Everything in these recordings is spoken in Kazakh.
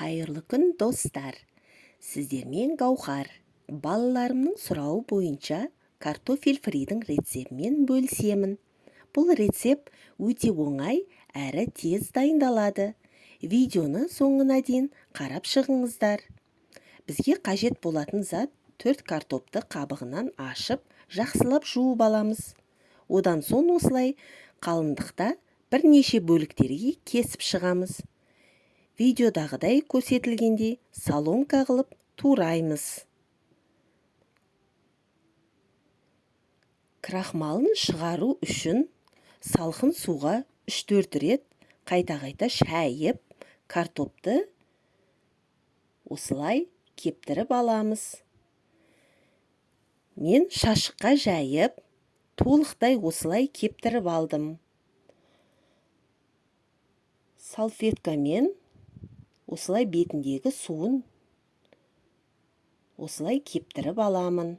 Қайырлы күн, достар! Сіздермен Гаухар. Балаларымның сұрауы бойынша картофель фридің рецептімен бөлісемін. Бұл рецепт өте оңай әрі тез дайындалады. Видеоны соңына дейін қарап шығыңыздар. Бізге қажет болатын зат 4 картопты қабығынан ашып, жақсылап жуып аламыз. Одан соң осылай қалыңдықта бірнеше бөліктерге кесіп шығамыз. Видеодағыдай көрсетілгендей соломка қылып тураймыз. Крахмалын шығару үшін салқын суға 3-4 рет қайта-қайта шайып, картопты осылай кептіріп аламыз. Мен шашыққа жайып, толықтай осылай кептіріп алдым. Салфеткамен осылай бетіндегі суын осылай кептіріп аламын.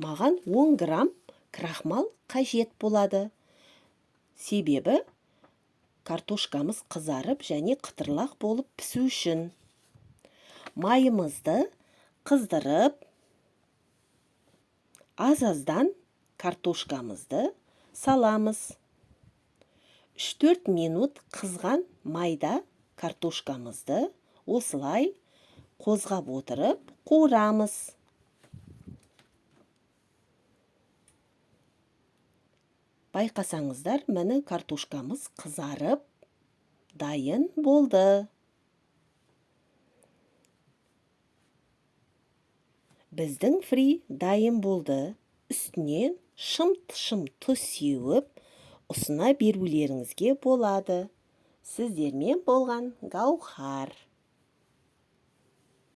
Маған 10 грамм крахмал қажет болады. Себебі картошкамыз қызарып және қытырлақ болып пісу үшін. Майымызды қыздырып, аз-аздан картошкамызды саламыз. 3-4 минут қызған майда картошкамызды осылай қозғап отырып қуырамыз. Байқасаңыздар, міне картошкамыз қызарып дайын болды. Біздің фри дайын болды. Үстінен шым-шым тұз сеуіп, ұсына берулеріңізге болады. Сіздермен болған Гаухар.